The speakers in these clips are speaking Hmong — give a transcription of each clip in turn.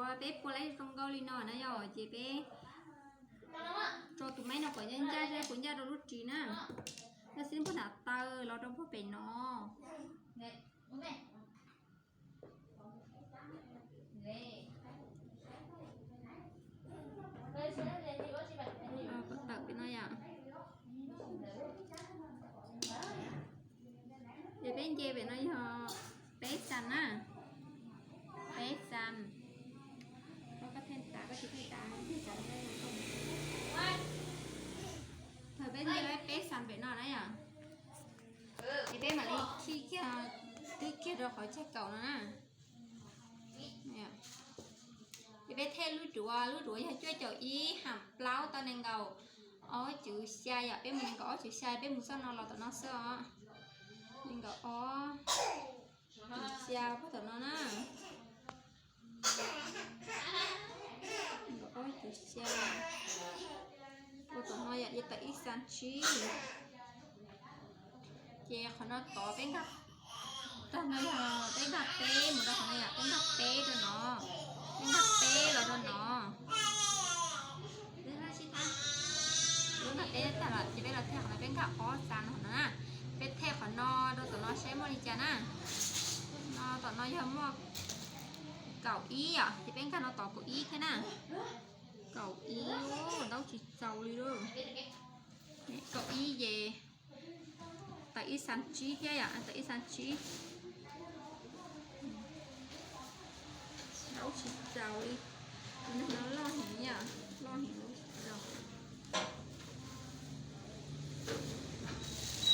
Peb pua laib zoo nkauj li no na yom, ces peb tso tus maib no kom ncaj ncaj, puas ncaj rau lub ris na. Yog xib puag nram taw los rau puag pem no. Kom tawm pem no yom. Ces peb nce pem no yog peb xas na, peb xas. Koj theej tas, koj tsis theej tas, theej tas. Thaum peb nce peb xas pem no na yom, ces peb mam li khij kiag, twb kiag rau qhov chaw kaum no na. Ces peb thej lub duav, lub duav yog cuaj caum ib ham plaub tau nees nkaum ob cuv xya yom, peb mus nees nkaum ob cuv xya, peb mus txoj no los tom no xwb os. Nees nkaum ob cuv xya puag tom no na. Nees nkaum ob cuv xya puag tom no yom, ces tawm ib xas tsib. Ces qhov no tod peb nkag, tag no yog peb nkag peb mus rau qhov no yom, peb nkag peb rau no, peb nkag peb los rau no. Peb nkag peb tag lawm ces peb los thej qhov no, peb nkag ob xas no na. Peb thej qhov no rau tom no saib muaj li cas na. No tom no yog muaj kaum ib yom, ces peb nkag no tod kaum ib thiab na. Kaum ib, ntaub tsis txaus li lauj. Kaum ib ces tawm ib xas tsib thiab yom, tawm ib xas tsib. Ntaub tsis txaus li, tus neeg no loj heev yom, loj heev ntaub tsis txaus.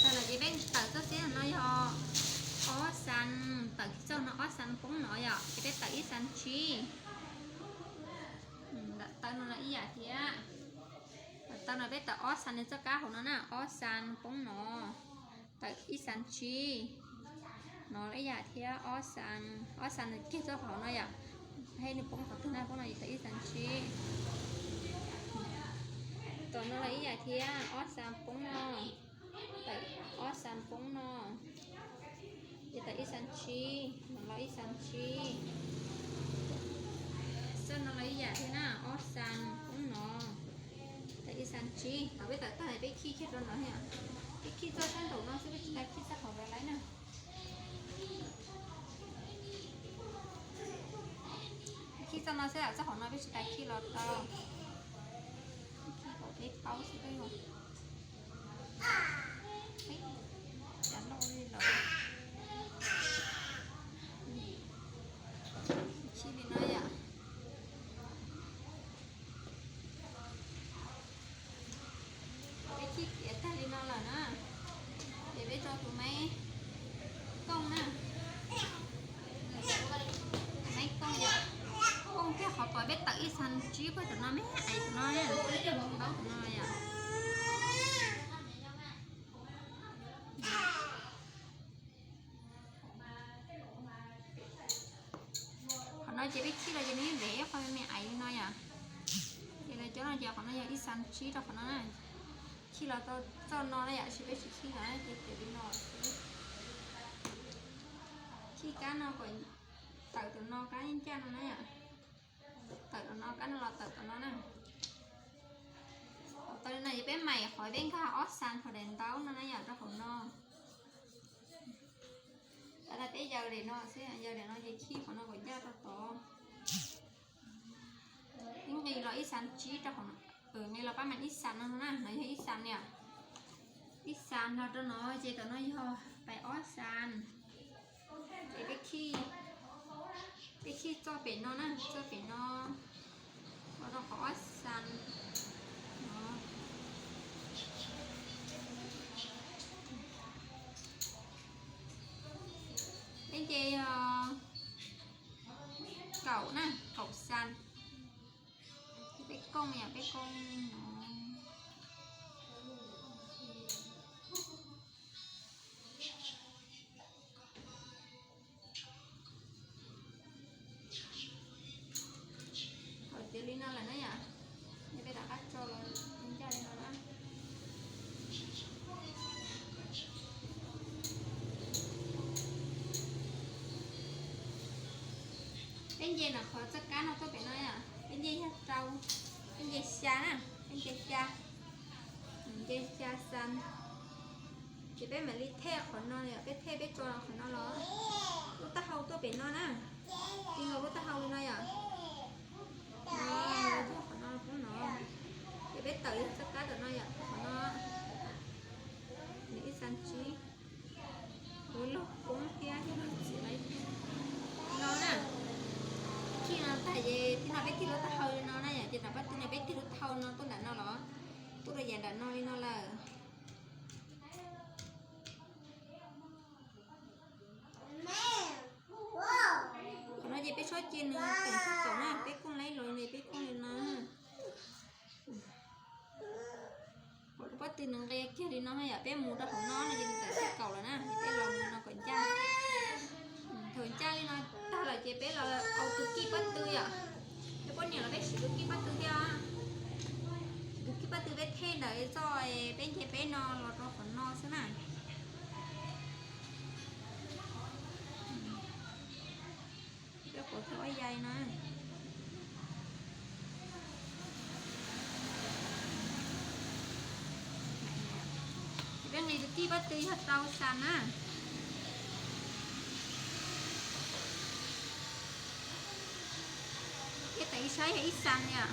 Tag lawm ces peb tawm txoj xib no yog ob xas, tawm kiag txoj no ob xas poob no yom, ces peb tawm ib xas tsib. Ntawm taw no los ib yam thiab. Ntawm taw no peb tawm ob xas, nws txoj kab hauv no na, ob xas poob no, tawm ib xas tsib. No los ib yam thiab, ob xas, ob xas nws kiag txoj hauv no yom, hais nws poob qhov twg na, poob no ces tawm ib xas tsib. Tom no los ib yam thiab, ob xas poob no, tawm ob xas poob no, ces tawm ib xas tsib, no los ib xas tsib. Txoj no los ib yam thiab na, ob xas poob no, tawm ib xas tsib. Thaum peb tawm tag peb khij kiag rau no thiab. Peb khij txoj sab nraum no xwb, peb tsis tas khij txoj hauv lawm na. Khij txoj no xwb, txoj hauv no peb tsis tas khij los tau. Khij kom peb paub xwb peb mus. Cas loj li lawm. Khij li no yom. Peb khij tiav tag li no lawm na, ces peb tso tus maib kooj na. Maib kooj yom, kooj kiag qhov uas peb tawm ib xas tsib puag tom no me, ais tom no, ib tus ntaub tom no yom. Qhov no ces peb khij los ces nws yeej ntev, qhov me me ais li no yom. Ces lawv cov no ces qhov no yog ib xas tsib rau qhov no na. Khij los txoj no na yom, tab sis peb tsis khij los ces tiav li no xwb. Khij kab no kom tawm tom no, kab ncaj no na yom. Tawm tom no, kab no los tawm tom no na. Tau li no ces peb maim qhov peb nkag ob xas qhov daim ntaub no na yom, rau qhov no. Tab sis peb yaws daim no xwb, yaws daim no ces khij qhov no kom ncaj rau tod. Peb nqis los ib xas tsib rau qhov no, nqis los pab mas ib xas no na, no yog ib xas yom. Ib xas no rau no ces tom no yog pais ob xas. Ces peb khij, peb khij txoj pem no na, txoj pem no, ua rau qhov ob xas no. Peb nce yog kaum na, kaum xas. Peb kooj yom, peb kooj no. Thaum tiav li no lawm na yom, peb rov qab tso los ncaj li no na. Peb nce Qhov txoj kab no tuaj pem no yom, peb nce yog rau, peb nce xya na, peb nce xya, nce xya xas. Ces peb mam li thej qhov no yom, peb thej peb tso qhov no los, lub taub hau tuaj pem no na, ti nkaus lub taub hau li no yom. Qhov no pub no, ces peb tawm yog txoj kab tom no yom, qhov no nws ib xas tsib. Kuv log koob thiab thiab log txiav lawm thiab. No na, txij no tag ces tib no peb tig lub taub hau li no na yom, ces nram pob tw no peb tig lub taub hau no tuaj nram no los, tuaj rau yav nram no li no lawm. Qhov no ces peb txhob cia nws teem txhob kaum na, peb kooj laib los li peb kooj li no. Lub pob tw nws nqis kiag li no yom, peb mus rau hauv no no ces nws tawm txhob kaum lawm na, peb los mus no kom ncaj. Thaum ncaj li no tag lawm ces peb los au tus kij pob tw yom. Peb poj niam los peb siv tus kij pob tw thiab. Tus kij pob tw peb thej ntawm txoj peb nce peb no los rau qhov no xwb na. Peb qhuav thawj ob yai na. Peb nqis tus kij pob tw yog rau xas na. Peb tawm ib sab yog ib xas li os.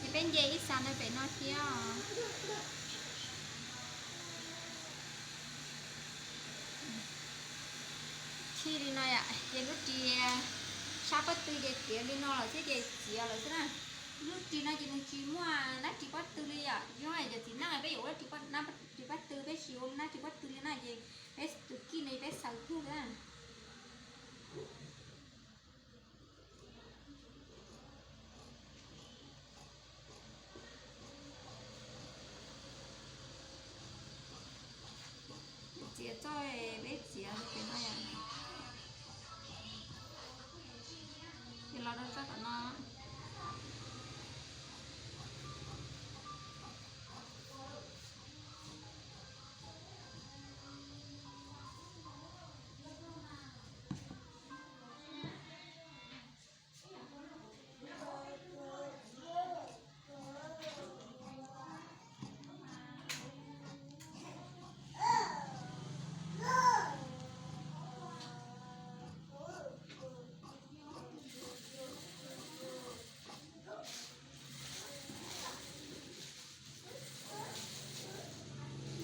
Ces peb nce ib xas no pem no thiab. Txij li no yom, ces lub ris sab pob tw ces txiav li no lawm xwb ces txiav lawm xwb na. Lub ris no ces nws tsis muaj dab tsi pob tw li yom, yog cov txiv neej peb yuav ua dab tsi pob tw, peb tsis ua dab tsi pob tw li na, ces peb tus kij no peb xaws kiag xwb na. Txiav txoj peb txiav pem no yom. Ces los rau txoj tom no.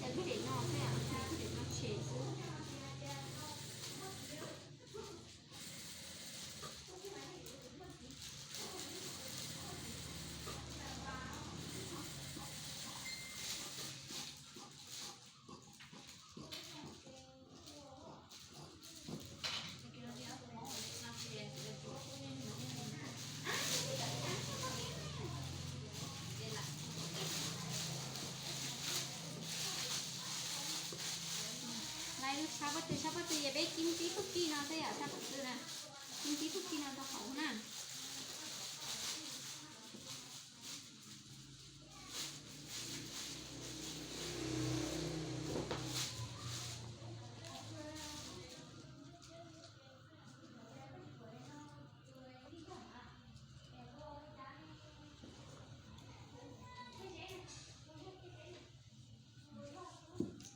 Yog koj dem no xwb, koj dem no tshem xwb. Lais lub sab pob tw, sab pob tw ces peb cim tib tug kij no xwb yom, sab pob tw na, cim tib tug kij no rau hauv na.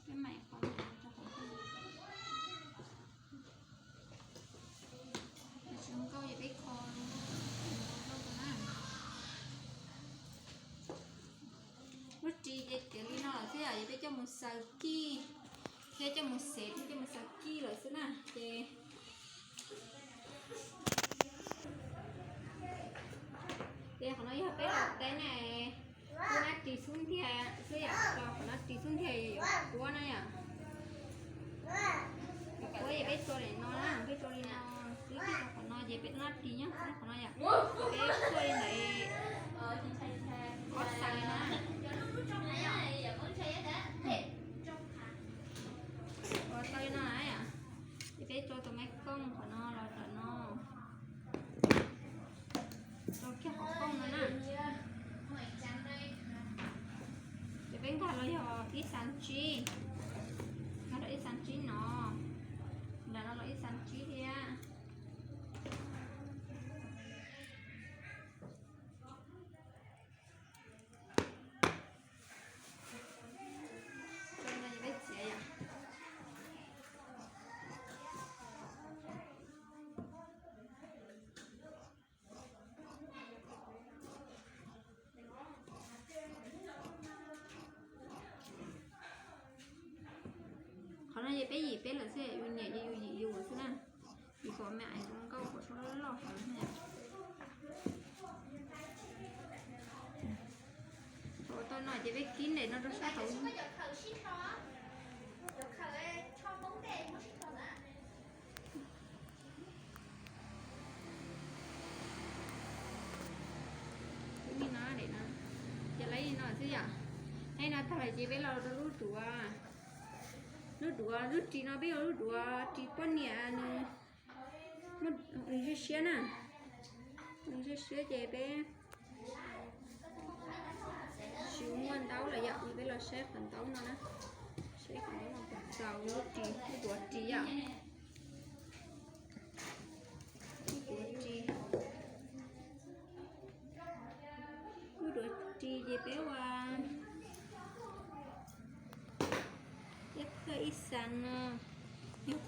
Peb mam kho rau hauv. Tsis zoo nkauj ces peb kho zoo nkauj na. Lub ris ces txiav li no lawm xwb yom, ces peb coj mus xaws kij thiab coj mus xev thiab coj mus xaws kij lawm xwb na. Ces Ces qhov no yog peb los teb na, peb nab ris xub ntiag xwb yom, los qhov no ris xub ntiag yuav kuab na yom. Kuab ces peb tso li no na, peb tso li no xwb, qhov no ces peb nab ris nyob qhov no yom. Peb tso li ntawd, ob xaws li no. Ua tau li no na yom. Ces peb tso tus me kooj qhov no los tom no. Rau kiag qhov kooj no na. Ces peb nkag los yog ib xas Tsib, no los ib xas tsib no, nram no los ib xas tsib thiab. Qhov no ces peb yim peb lawm xwb, yus nyiam ces yus yim yus xwb na. Yus pom me ais zoo nkauj pom zoo loj loj heev na. Thaum tau no ces peb kib ntawm no rau sab hauv. Li no, ces lawv li no xwb yom. Lawv li no tag lawm ces peb los rau lub duav. Lub duav, lub ris no peb ua lub duav ris poj niam nws siab siab na. Nws siab siab ces peb tsis muaj ntaub lawm yom, peb los saib qhov ntaub no na. Saib qhov ntaub no puas txaus lub ris, lub duav ris yom. Lub duav ris, lub duav ris ces peb ua, peb phaj ib xas no, yog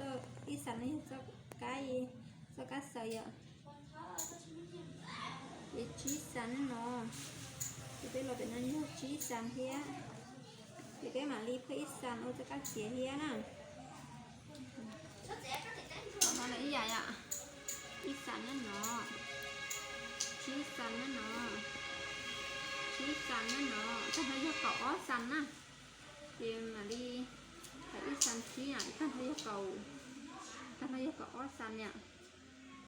ib xas no yog txoj kab, txoj kab xaws yom. Ces tsib xas no, ces peb los pem no yog tsib xas thiab. Ces peb mam li phaj ib xas ua txoj kab txiav thiab na. Qhov no ib yam yom, ib xas nyob no, tsib xas nyob no, tsib xas nyob no, tag no yog kaum ob xas na. Ces mam li phaj ib xas tsib na, tag no yog kaum, tag no yog kaum ob xas na.